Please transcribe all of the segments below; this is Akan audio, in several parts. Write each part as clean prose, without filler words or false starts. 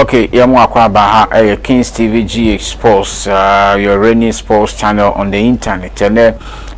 Okay, yɛn akɔ aba ha ɛyɛ Kings TV GH Sports, your reigning sports channel on the internet. Ɛnɛ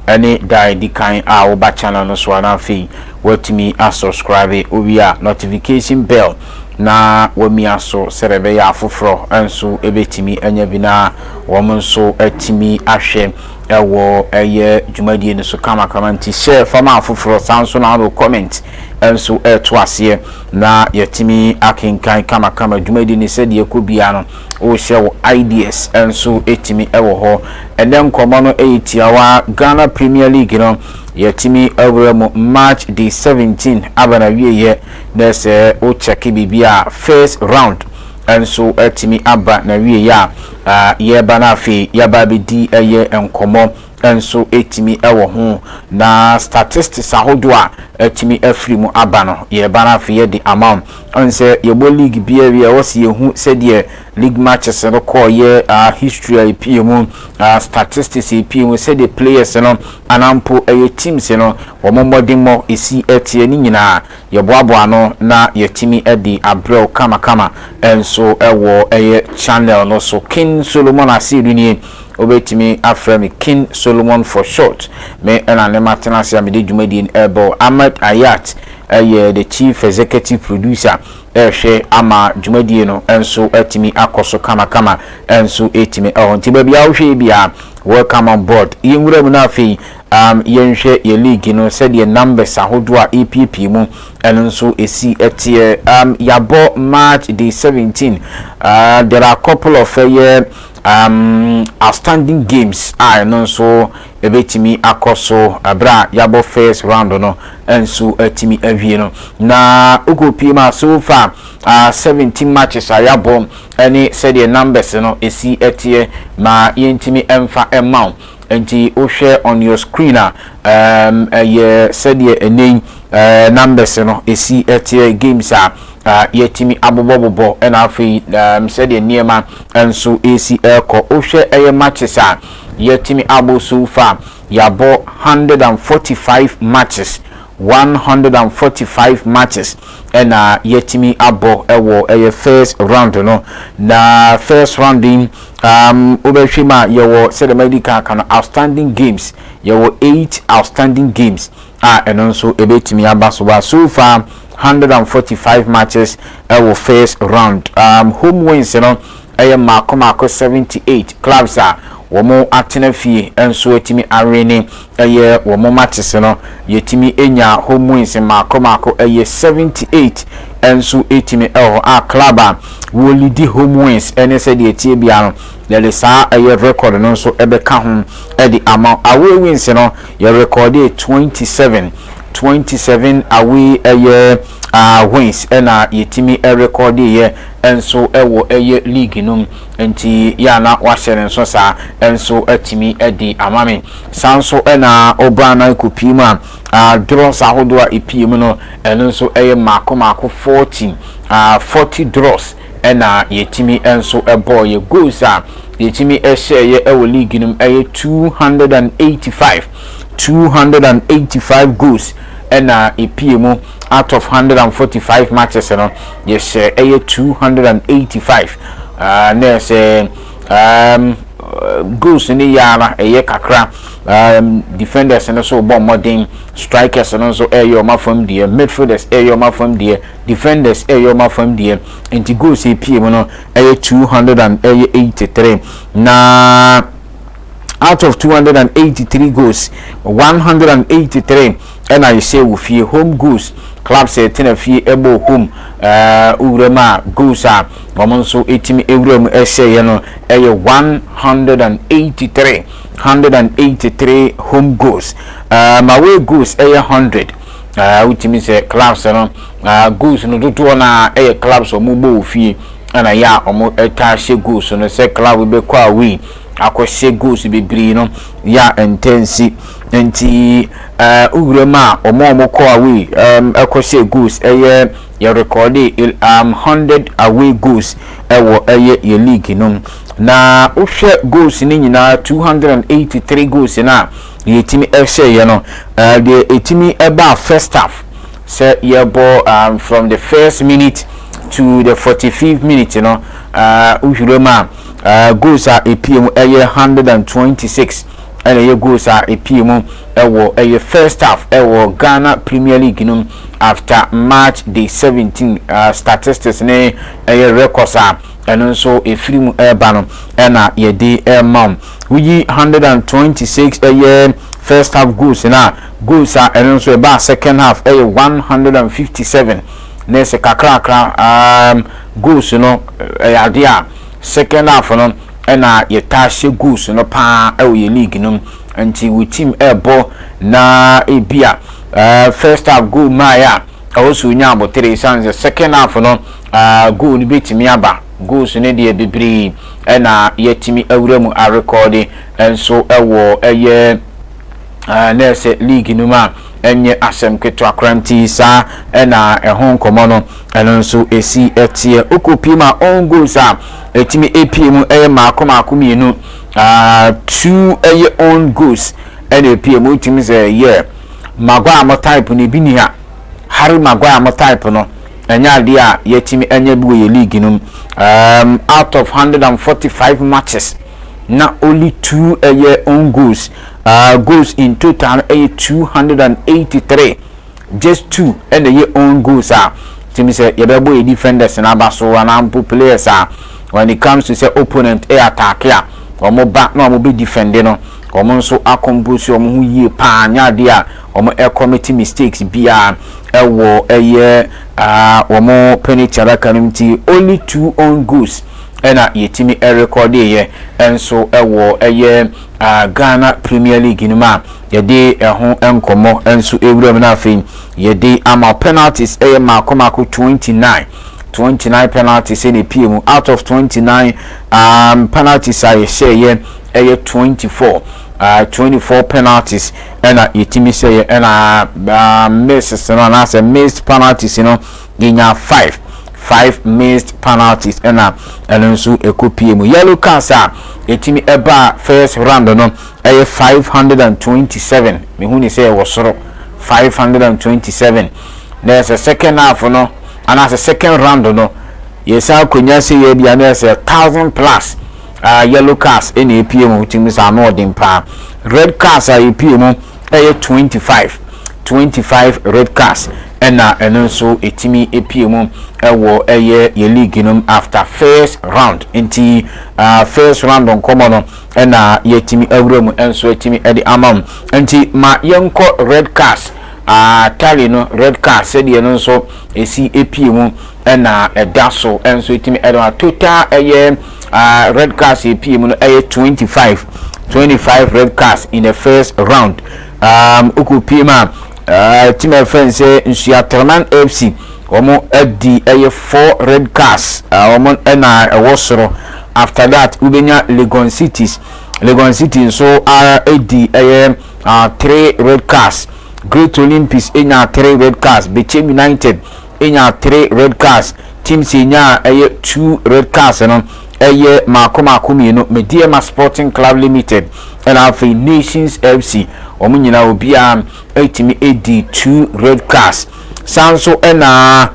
ɛne da edi kan a woba channel no so ana afei watumi asubscribe owi a notification bell na wamia so sɛdeɛ ɛbɛyɛ afoforɔ nso ɛbɛtumi anya bi na wɔn nso atumi ahwɛ ɛwɔ ɛyɛ dwumadie no so kamakama. Nti hyɛ fama afoforɔ saa nso na ado comment nso ɛɛto aseɛ na yɛtumi akenkan kamakama dwumadie no sɛdeɛ ɛkɔ bia no. Wohyɛ wɔ ideas nso ɛtumi ɛwɔ hɔ. Ɛnɛ nkɔmmɔ no ɛyɛ tiawa. Ghana Premier League no, yɛtumi awura mu match day 17 aba na wieɛ na sɛ wokyɛke biribi a, first round nso atumi aba na wieɛ a yɛreba no, afei yɛaba abɛdi ɛyɛ nkɔmmɔ nso ɛtumi ɛwɔ ho na statistics ahodoɔ a ɛtumi afiri mu aba no, yɛreba no afei yɛde ama wo. Ɔn sɛ yɛbɔ league biara wie a, ɛwɔ sɛ yɛhu sɛdeɛ league matches no kɔɔyɛ, history a ɛpie mu, statistics a ɛpie mu, sɛdeɛ players no anampo ɛyɛ teams no wɔn mmɔdemmɔ ɛsi ɛteɛ ne nyinaa, yɛboaboa no na yɛtumi ɛde abrɛw kamakama nso ɛwɔ ɛyɛ channel no so. King Solomon Asiedu nie, wobɛtumi afrɛ me King Solomon for short. Me ɛna ne ma tena ase a mede dwumadie no ɛbɔ. Ahmed Ayat ɛyɛ the chief executive producer, ɛrehwɛ ama dwumadie no nso atumi akɔ so kamakama nso ɛtumi ɛhɔ. Nti baabi a wohwɛ yi bia, welcome on board. Yɛnwura mu no afei yɛnhwɛ yɛ league no sɛdeɛ numbers ahodoɔ a ɛpiepie mu ɛno nso ɛsi ɛteɛ. Yɛabɔ match day 17. There are a couple of ɛyɛ outstanding games a ɛno nso ɛbɛtumi akɔ so abere a yɛabɔ first round no nso atumi awie no. Na wokɔ mu a, so far 17 matches a yɛabɔ ɛne sɛdeɛ numbers no ɛsi ɛteɛ ma yɛntumi ɛmfa ɛma wo. Nti wohwɛ on your screen a, ɛyɛ sɛdeɛ ɛnɛ numbers no ɛsi ɛteɛ, games a yɛtumi abobɔbobɔ, ɛna afei sɛdeɛ nneɛma nso ɛsi ɛrekɔ. Wohwɛ ɛyɛ matches a yɛtumi abɔ so far, yɛabɔ 145 matches, 145 matches ɛna yɛtumi abɔ ɛwɔ ɛyɛ first round no. Na first round yi, wobɛhwɛ mu a, yɛwɔ sɛdeɛ madi kan aka no, outstanding games, yɛwɔ eight outstanding games a ɛno nso ɛbɛtumi aba so ba. So far 145 matches ɛwɔ first round. Home wins no ɛyɛ mmaako mmaako 78. Clubs a wɔn atena fie nso atumi awene ɛyɛ wɔn matches no, yɛtumi anya home wins mmaako mmaako ɛyɛ 78 nso ɛtumi ɛwɔ hɔ a club a wɔlead home wins ɛne sɛdeɛ tie bia no, yɛde saa ɛyɛ record no nso ɛbɛka ho ɛde ama. Away wins no, yɛ record 27, 27 away ɛyɛ wins ɛna yɛtumi ɛrecord yɛ nso ɛwɔ ɛyɛ league no mu. Nti yɛ wahyɛ ne nso saa nso atumi ɛde ama me. Saa nso ɛna ɔbaa na kɔpie mu a, draws ahodoɔ a ɛpie mu no, ɛno nso ɛyɛ mmaako mmaako 40, 40 draws ɛna yɛtumi nso ɛbɔɔ. Yɛ goals a yɛtumi ɛhyɛɛyɛ ɛwɔ league no mu ɛyɛ 285, 285 goals ɛna epie mu. Out of 145 matches no, yɛhyɛ ɛyɛ 285. Na ɛsɛ goals no yɛ ara ɛyɛ kakra. Defenders no nso bɔ mmɔden, strikers no nso ɛyɛ ɔmo afam deɛ, midfielders ɛyɛ ɔmo afam deɛ, defenders ɛyɛ ɔmo afam deɛ. Nti goals epie mu no ɛyɛ 283. Na out of 283 goals, 183 ɛna yɛhyɛ wɔ fie, home goals. Clubs ɛtena fie ɛbɔ home owura mu a, goals a wɔn nso ɛtumi ewura mu ɛhyɛ yɛ no ɛyɛ 183, 183 home goals. Away goals ɛyɛ 100. Wotumi sɛ clubs no goals no dodoɔ na ɛyɛ clubs a wɔn bɔ wɔ fie ɛna yɛ a wɔn ɛta hyɛ goals no. Sɛ club bɛkɔ away akɔhyɛ goals bebree no yɛ a ntɛnsi. Nti owura mu a, wɔn a wɔkɔ away ɛkɔhyɛ goals ɛyɛ yɛ record 100 away goals ɛwɔ ɛyɛ yɛ league no. Na wohwɛ goals no nyinaa, 283 goals no a yɛtumi ɛhyɛ yɛ no, deɛ ɛtumi ɛbaa first half, sɛ yɛbɔ from the first minute to the 45th minute no, wohwere mu a, goals a epie mu ɛyɛ 126. Ɛna ɛyɛ goals a epie mu ɛwɔ ɛyɛ first half ɛwɔ Ghana Premier League no after match day 17. Statistics ne ɛyɛ records a ɛno nso efiri mu ɛreba no ɛna yɛde ɛrema wo. Woyi 126 ɛyɛ first half goals, na goals a ɛno nso ɛbaa second half ɛyɛ 157. Na ɛsɛ kakrakra goals no ɛyɛ adeɛ a second half no ɛna yɛtaa hyɛ goals no paa ɛwɔ yɛ league no. Nti wo team ɛɛbɔ na ebi a first half goal maa yɛ a, ɛwɔ so nya abotire san sɛ second half no goal no bɛtumi aba. Goals no deɛ, bebree ɛna yɛtumi awura mu arekɔɔde nso ɛwɔ ɛyɛ na ɛsɛ league no mu a, ɛnyɛ asɛm ketewa koraa. Nti saa ɛna ɛho nkɔmɔ no ɛno nso esi ɛteɛ. Okopie mu a, own goals a ɛtumi epie mu ɛyɛ maako maako mmienu, two ɛyɛ own goals ɛna epie mu. Wotumi sɛ yɛ Maguire mo type no ebi ni ha. Harry Maguire mo type no, ɛnyɛ adeɛ a yɛtumi ɛnyɛ bi wɔ yɛ league no mu. Out of 145 matches na only two ɛyɛ own goals. Goals in total ɛyɛ 283, just two ɛna ɛyɛ own goals a tumi sɛ yɛbɛbɔ yɛ defenders n'aba so, anaa mpo players a when it comes to sɛ opponent ɛyɛ attack a, wɔn ba na wɔn bɛ defend no, wɔn nso acompose wɔn ho yie paa. Nyɛ adeɛ a wɔn ɛcommit mistakes biara ɛwɔ ɛyɛ wɔn penalty adaka no. Nti only two own goals ɛna yɛtumi ɛrekɔde yɛ ɛnso ɛwɔ ɛyɛ Ghana Premier League no mu a yɛde ɛho nkɔmɔ nso ewura mu. Na afei yɛde ama penalties ɛyɛ mako mako 29. 29 penalties ɛna epie mu. Out of 29 penalties a yɛhyɛ yɛ ɛyɛ 24, 24 penalties ɛna yɛtumi sɛ yɛ. Ɛna misses no anaasɛ missed penalties no, yɛnya 5, 5 missed penalties ɛna ɛno nso ɛkɔ pie mu. Yellow cards a yɛtumi ɛbaa first round no ɛyɛ 527. Mehu ne sɛ ɛwɔ soro 527. Na ɛsɛ second half no anaasɛ second round no, yɛsan akonnwa sɛ yɛ bia na ɛsɛ 1000 plus yellow cards ɛna epie mu. Tumi sɛ ano ɔden paa. Red cards a epie mu ɛyɛ 25, 25 red cards ɛna ɛno nso etimi epie mu ɛwɔ ɛyɛ yɛ league no after first round. Nti first round nkɔmɔ no ɛna yɛtumi awura mu ɛnso ɛtumi ɛde ama mu. Nti ma yɛnkɔ red cards tally no. Red cards sɛdeɛ no nso esi epie mu ɛna ɛda so ɛnso etimi ɛde ma total ɛyɛ red cards epie mu no ɛyɛ 25, 25 red cards in the first round. Okopie mu a, team ɛfɛn sɛ Nsoatreman FC, wɔn adi ɛyɛ four red cards. Wɔn ɛna ɛwɔ soro. After that, wobɛnya Legon Cities. Legon City nso adi ɛyɛ three red cards. Great Olympics enya three red cards. Bechem United enya three red cards. Teams enya ɛyɛ two red cards no ɛyɛ mako mako mmienu: Medeama Sporting Club Limited ɛna afei Nations FC. Wɔn nyinaa obiara ɛtumi edi two red cards. San nso ɛna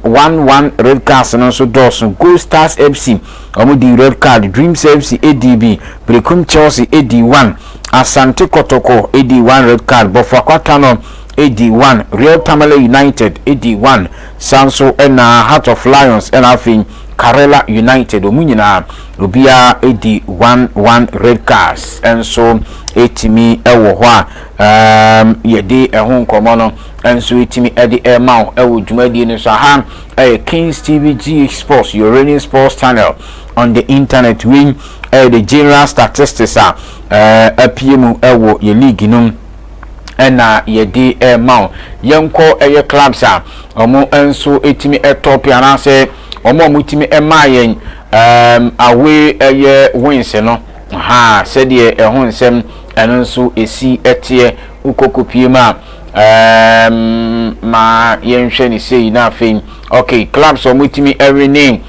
one one red cards no nso dɔɔso. Gold Stars FC, wɔn di red card. Dreams FC edi bi. Berekum Chelsea edi one. Asante Kotoko edi one red card. Bofoakwa Tano edi one. Real Tamale United edi one. San nso ɛna Heart of Lions ɛna afei Karela United, wɔn nyinaa obiara edi one one red cards nso etimi ɛwɔ hɔ a yɛde ɛho nkɔmɔ no nso etimi ɛde ɛma wo ɛwɔ dwumadie no so. Aha ɛyɛ Kings TV GH Sports, your reigning sports channel on the internet. Win ɛyɛ the general statistics a apie mu ɛwɔ yɛ league no ɛna yɛde ɛma wo. Yɛnkɔ ɛyɛ clubs a wɔn nso etimi ɛtɔpe anaasɛ wɔn a wɔtumi ɛmaa yɛn away ɛyɛ wins no ha, sɛdeɛ ɛho nsɛm ɛno nso esi ɛteɛ. Wokɔkɔpie mu a, ma yɛnhwɛ ne sei. Na afei, okay, clubs a wɔtumi ɛwin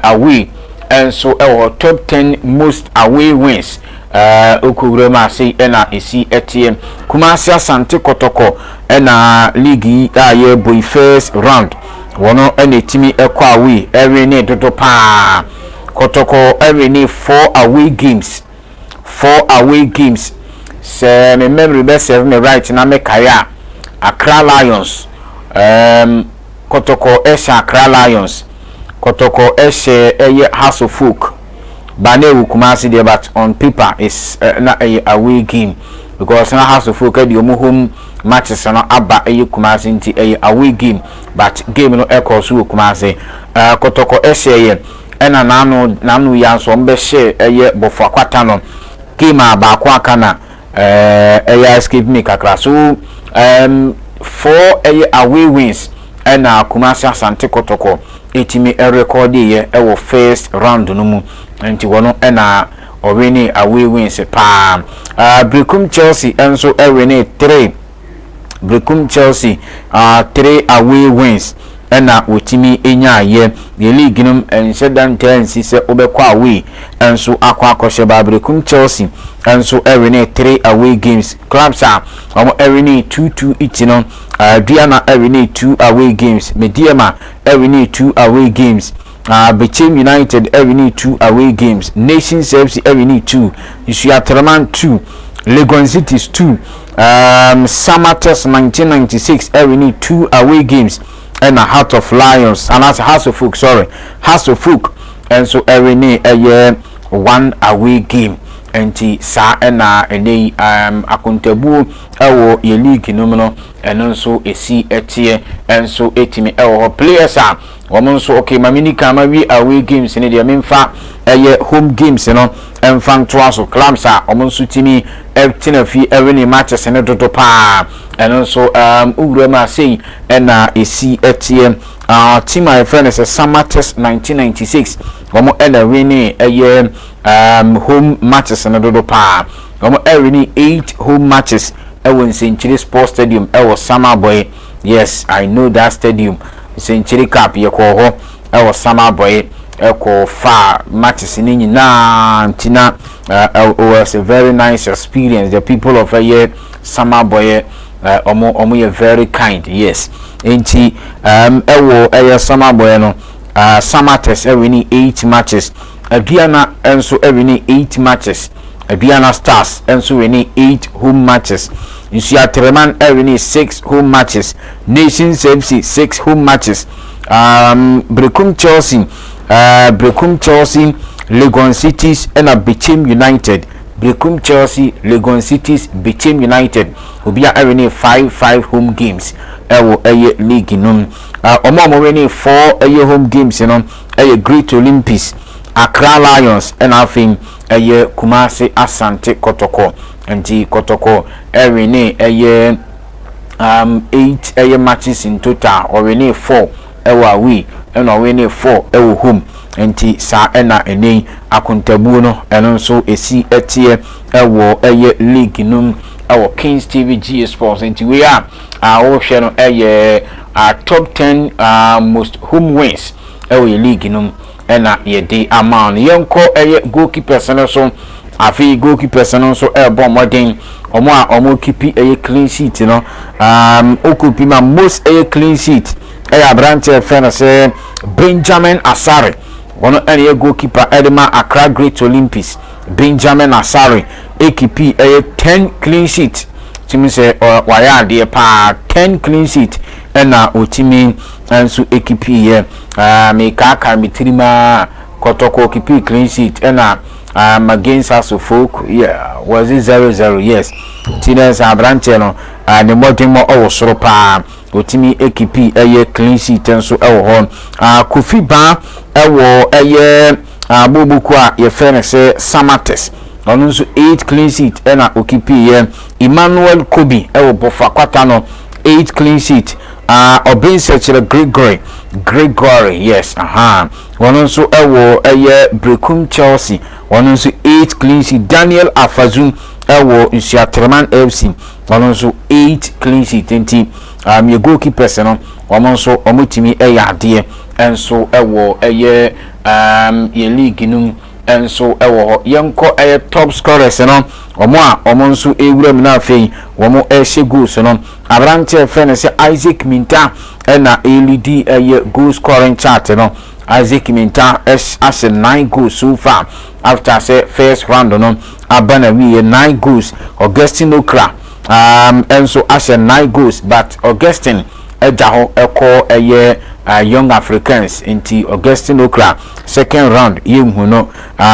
away ɛnso ɛwɔ top 10 most away wins. Okowura mu ase ɛna esi ɛteɛ. Kumasi Asante Kɔtɔkɔ ɛna league yi a yɛbɔ yi first round Wɔn ɛna etimi ɛkɔ away ɛwin ne dodo paa. Kɔtɔkɔ ɛwin ne four away games, four away games. Sɛ me memory bɛ serve me right na me kae a, Accra Lions, Kɔtɔkɔ ɛhyɛ Accra Lions, Kɔtɔkɔ ɛhyɛ ɛyɛ Hearts of Oak ba na ewu Kumasi deɛ, but on paper is na ɛyɛ away game because na Hearts of Oak ɛde ɔmo home matches no aba ɛyɛ Kumasi, nti ɛyɛ away game, but game no ɛkɔ so wɔ Kumasi. Kɔtɔkɔ ɛhyɛ yɛ ɛna n'ano n'ano yi nso ɔmo bɛhyɛ ɛyɛ Bofoakwa no game a baako aka na ɛyɛ escape me kakra. So four ɛyɛ away wins ɛna Kumasi Asante Kɔtɔkɔ ɛtumi ɛrecord yɛ ɛwɔ first round no mu, nti wɔn ɛna ɔwin away wins paa. Brekum Chelsea nso ɛwin three. Brekum Chelsea three away wins ɛna wɔtumi nyaayɛ. Yɛ league no nhyɛ da ntaa nsi sɛ wobɛkɔ away nso akɔ akɔhyɛ ba. Brekum Chelsea nso ɛwin three away games. Clubs a wɔn ɛwin 2-2 each no, Aduana ɛwin two away games, Medeama ɛwin two away games, Bechem United ɛwin two away games, Nations FC ɛwin two, Nsoatreman two, Legon Cities two, Samartex 1996 ɛwin two away games, ɛna Heart of Lions anaasɛ Hearts of Oak, sorry, Hearts of Oak nso ɛwin ɛyɛ one away game. Nti saa ɛna ɛnɛ yi akontabuo ɛwɔ yɛ league no mu no, ɛno nso esi ɛteɛ ɛnso ɛtumi ɛwɔ hɔ. Players a wɔn nso, okay, maame ni kan ma wi away games ne deɛ, memfa ɛyɛ home games no ɛmfa ntoa so. Clubs a wɔn nso tumi ɛtena fi ɛwin matches ne dodo paa, ɛno nso owura mu asɛyi ɛna esi ɛteɛ. Team a yɛfrɛ no sɛ Samartex 1996, wɔn ɛna win ɛyɛ home matches no dodo paa. Wɔn ɛwin eight home matches ɛwɔ Nsɛnkyerɛ Sports Stadium ɛwɔ Samreboi. Yes, I know that stadium. Nsɛnkyerɛ Cup yɛkɔɔ hɔ ɛwɔ Samreboi, ɛkɔ fa matches ne nyinaa, nti na it was a very nice experience. The people of ɛyɛ Samreboi, ɔmo yɛ very kind, yes. Nti ɛwɔ ɛyɛ Samreboi no, Samartex ɛwin eight matches, Aduana nso ɛwin eight matches, Aduana Stars nso win eight home matches, Nsoatreman ɛwin six home matches, Nations FC six home matches, Brekum Chelsea, Legon Cities ɛna Bechem United. Brekum Chelsea, Legon Cities, Bechem United, obi a ɛwin five five home games ɛwɔ ɛyɛ league no mu. Ɔmo a ɔmo win four ɛyɛ home games no ɛyɛ Great Olympics, Accra Lions, ɛna afei ɛyɛ Kumasi Asante Kɔtɔkɔ. Nti Kɔtɔkɔ ɛwin ɛyɛ eight ɛyɛ matches in total. Ɔwin four ɛwɔ away ɛna ɔwin four ɛwɔ home. Nti saa ɛna ɛnɛ yi akontabuo no, ɛno nso esi ɛteɛ ɛwɔ ɛyɛ league no mu ɛwɔ Kings TV GH Sports. Nti wei a wɔrehwɛ no ɛyɛ top 10 most home wins ɛwɔ yɛ league no mu ɛna yɛde ama no. Yɛnkɔ ɛyɛ goalkeepers no so. Afei goalkeepers no nso ɛrebɔ mmɔden. Ɔmo a ɔmo keep ɛyɛ clean sheet no, okeep ma most ɛyɛ clean sheet ɛyɛ aberanteɛ fɛ no sɛ Benjamin Asare. Wɔn ɛna yɛ goalkeeper ɛde ma Accra Great Olympics. Benjamin Asare ekeep ɛyɛ 10 clean sheet. Tumi sɛ ɔ wayɛ adeɛ paa. 10 clean sheet ɛna otimi nso ekeep yɛ. Mekaaka mi tirim a, Kɔtɔkɔ keep clean sheet ɛna against Hearts of Oak, yeah, was it 0-0? Yes. Ti na sɛ aberanteɛ no ne mmɔden mɔ ɔwɔ soro paa, otimi ekeep ɛyɛ clean sheet nso ɛwɔ hɔ. Kofi Baa ɛwɔ ɛyɛ aboboku a yɛfrɛ no sɛ Samartex, ɔno nso eight clean sheet ɛna okeep yɛ. Emmanuel Kobi ɛwɔ Bofoakwa Tano, eight clean sheet. Ɔbɛn Sɛkyerɛ Gregory, yes, aha, wɔn nso ɛwɔ ɛyɛ Brekum Chelsea, wɔn nso eight clean sheet. Daniel Afazu ɛwɔ Nsoatreman FC, wɔn nso eight clean sheet. Nti yɛ goalkeepers no, wɔn nso wɔn tumi ɛyɛ adeɛ nso ɛwɔ ɛyɛ yɛ league no mu. Nso wɔ hɔ. Yɛnkɔ ɛyɛ top scorers no, wɔn a wɔn nso ewura mu na afei wɔn ɛhyɛ goals no. Aberanteɛ fɛ no sɛ Isaac Minta ɛna ɛlead ɛyɛ goal scoring chart no. Isaac Minta ahyɛ nine goals so far after sɛ first round no aba na wie, nine goals. Augustine Okra nso ahyɛ nine goals, but Augustine ɛgya hɔ ɛkɔ ɛyɛ Young Africans, nti Augustine Okra second round yɛnhu no.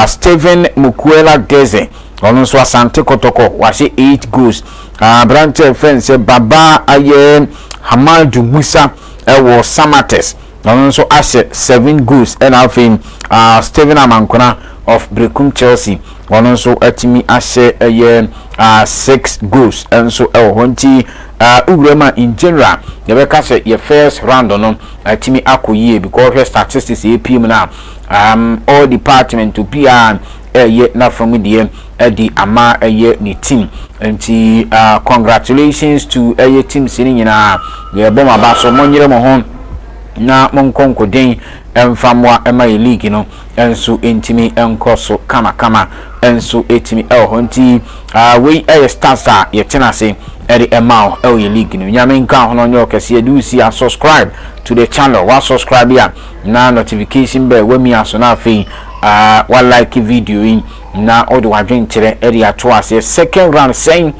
Stephen Mukuela Deze, ɔno nso Asante Kɔtɔkɔ, wahyɛ eight goals. Aberanteɛ fɛn sɛ Baba ayɛ Hamadu Musa ɛwɔ Samates, ɔno nso ahyɛ seven goals. Ɛna afei Stephen Amankona of Brekum Chelsea, ɔno nso atumi ahyɛ ɛyɛ six goals nso ɛwɔ hɔ. Nti wura mu a, in general yɛbɛka sɛ yɛ first round no atumi akɔ yie, because hwɛ statistics yɛpie mu no a, all department obiara ɛyɛ n'afam deɛ ɛde ama ɛyɛ ne team. Nti congratulations to ɛyɛ teams ne nyinaa. Yɛbɔ mo aba so, monyere mo ho na monkɔ nkoden ɛmfa mmoa ɛma yɛ league no nso ntumi nkɔ so kamakama nso ɛtumi ɛwɔ hɔ. Nti wei ɛyɛ stars a yɛtena ase ɛde ɛma wo ɛwɔ yɛ league no. Nyame nka ho no ɔnyɛ ɔkɛseɛ. Do see a subscribe to the channel. Wa subscribe a, na notification bell wami aso, na afei wa like video yi na ɔde wadwenkyerɛ ɛde ato aseɛ. Second round sɛn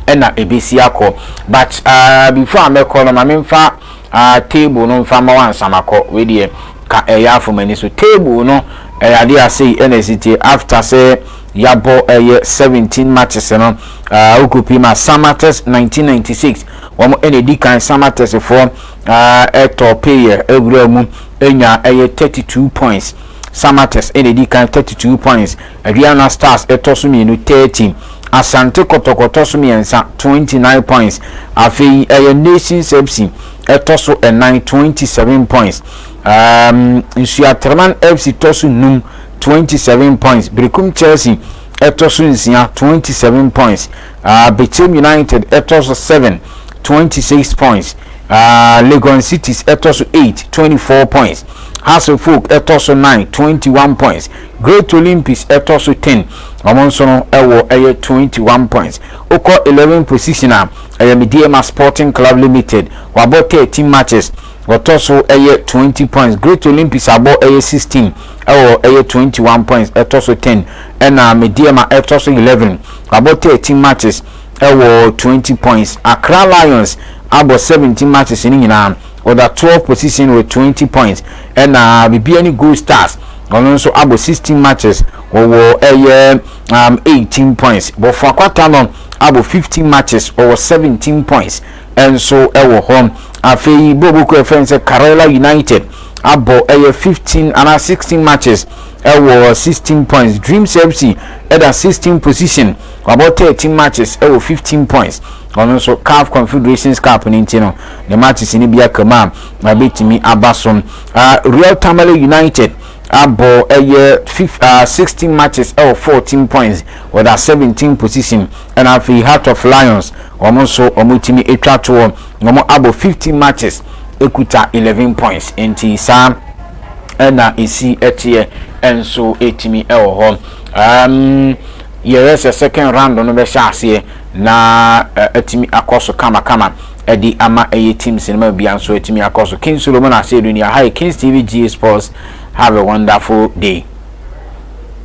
ɛna ebesi akɔ? But before a mɛkɔ no, maame nfa table no nfa ma wansamakɔ. Wei deɛ ka ɛyɛ afɔmani so table no ɛyɛ adeɛ ase ɛna esi tie after sɛ yabɔ ɛyɛ 17 matches no. Okopi ma Samates 1996, wɔn ɛna edi kan. Samates foɔ ɛtɔ payɛ ewura mu enya ɛyɛ 32 points. Samates ɛna edi kan, 32 points. Aduana Stars ɛtɔ so mmienu, 30. Asante Kɔtɔkɔ tɔ so mmiɛnsa, 29 points. Afei ɛyɛ Nations FC ɛtɔ so ɛnan, 27 points. Nsuatreman FC tɔ so num, 27 points. Berekum Chelsea ɛtɔ so nsia, 27 points. Bechem United ɛtɔ so 7, 26 points. Legon Cities ɛtɔ so 8, 24 points. Hasselfolk ɛtɔ so 9, 21 points. Great Olympics ɛtɔ so 10, wɔn nso no ɛwɔ ɛyɛ 21 points. Okɔ 11 position a, ɛyɛ Medeama Sporting Club Limited, wabɔ 13 matches, wɔtɔ so ɛyɛ 20 points. Great Olympics abɔ ɛyɛ 16, ɛwɔ ɛyɛ 21 points, ɛtɔ so 10. Ɛna Medeama ɛtɔ so 11, wabɔ 13 matches, ɛwɔ 20 points. Accra Lions abɔ 17 matches ne nyinaa, ɔda 12 position with 20 points. Ɛna Bibiani Gold Stars, ɔno nso abɔ 16 matches, wɔwɔ ɛyɛ 18 points. Bofoakwa Tano abɔ 15 matches, ɔwɔ 17 points ɛnso ɛwɔ hɔ. Afei boboko ɛfɛn sɛ Karela United abɔ ɛyɛ 15 anaa 16 matches, ɛwɔ 16 points. Dreams FC ɛda 16 position, wabɔ 13 matches, ɛwɔ 15 points. Ɔno nso CAF Confederations Cup ne nti no ne matches ne bi aka mu a abɛtumi aba so. Real Tamale United abɔ ɛyɛ 16 matches, ɛwɔ 14 points, wɔda 17 position. Ɛna afei Heart of Lions, wɔn nso wɔn tumi atwa toɔ, wɔn abɔ 15 matches, ekuta 11 points. Nti saa ɛna esi ɛteɛ ɛnso etumi ɛwɔ hɔ. Yɛrɛ sɛ second round no bɛhyɛ aseɛ na ɛtumi akɔ so kamakama ɛde ama ɛyɛ teams no ma bia nso ɛtumi akɔ so. King Solomon ase edu ni aha yɛ Kings TV GA Sports. Have a wonderful day.